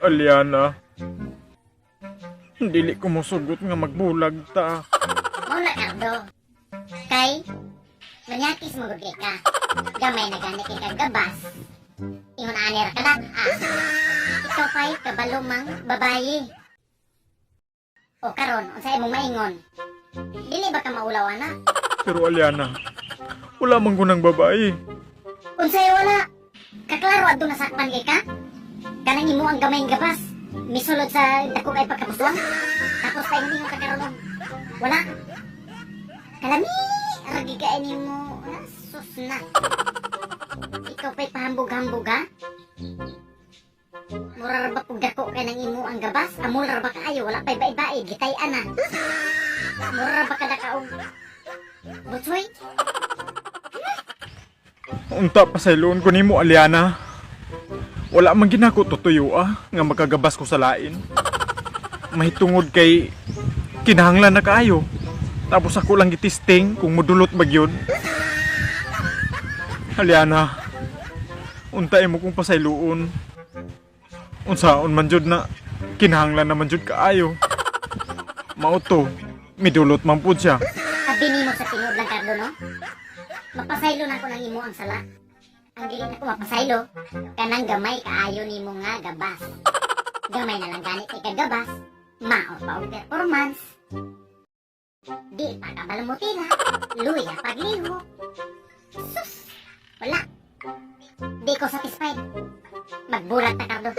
Aliana, dili ko mosugot nga magbulag ta. Mao na, Cardo. Kay, manyakis mo gud kay ka. Gamay na gani kay kag gabas. Ingon ani ra ka ah. Ikaw pa'y kabalo mang babayi. O karon, unsa imong maingon? Dili ba ka maulaw ana? Pero Aliana, wala man ko ng babae. Unsay wala? Kaklaro adto nasakpan kay ka? Kanang imo ang gamay nga gabas. Misulod sa dako kay pagkapuswang. Tapos pa ingon ka karon og wala. Kalami, ragi ka nimo. Ah, sus na. Ikaw pa'y pahambog-hambog, ha? Mura ra ba kog dako kay nang imo ang gabas? Amol ra ba kaayo? Wala pa'y bae-bae, gitay-an na. Mura ra ba kada ka og butsoy? Unta pasayloon ko nimo, Aliana. Wala man ginako tutuyo ah, nga makagabas ko sa lain. Mahitungod kay kinahanglan na kaayo. Tapos ako lang gitisting kung mudulot ba gyud. Aliana, unta imo kong pasayloon. Unsaon man jud na kinahanglan naman jud kaayo. Mao to, midulot man pud siya. Abi nimo sa tinuod lang, Cardo, no? Mapasaylo na ko ng imo ang sala. Ang dili na ko mapasaylo, kanang gamay kaayo nimo nga gabas. Gamay na lang gani kay kagabas, mao pa og performance. Di pa kabalo mo tila, luya pagliho. Sus, wala. Di ko satisfied. Magbulag ta, Cardo.